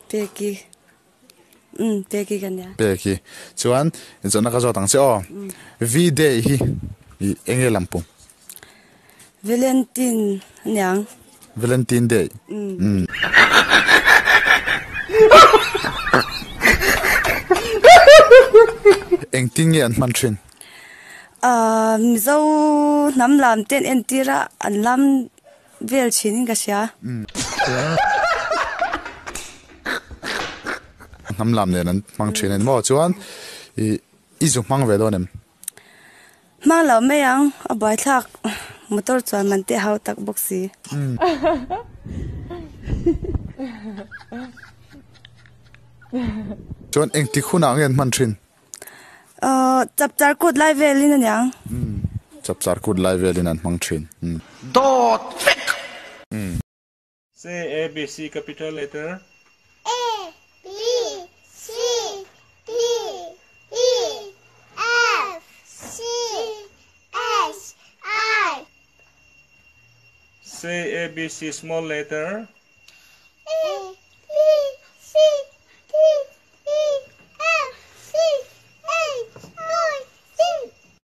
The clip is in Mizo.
Peki. Umm Peki ka nia. Peki. Chuan inchawlhna ka zawt ang che aw. V-day hi i eng nge lampum? Valentine a niang. Valentine day. Umm. Engtin nge an hman thin? Ahh Mizo hnam lam te an entir a, an lam vel thin in ka hria. Hnam lam nen an hmang thin a ni maw? Chuan i i zu hmang ve dawn em? Hmang lo mai ang, a buaithlak motor chuan man te hau tak bawk si. Chuan engtik hunah nge an hman thin? Ahh chapchar kut lai velin a niang. Umm chapchar kut lai velin an hmang thin. Umm. Dawt vek! Umm. Say A B C capital letter. A B C D E F G H I. Say A B C small letter.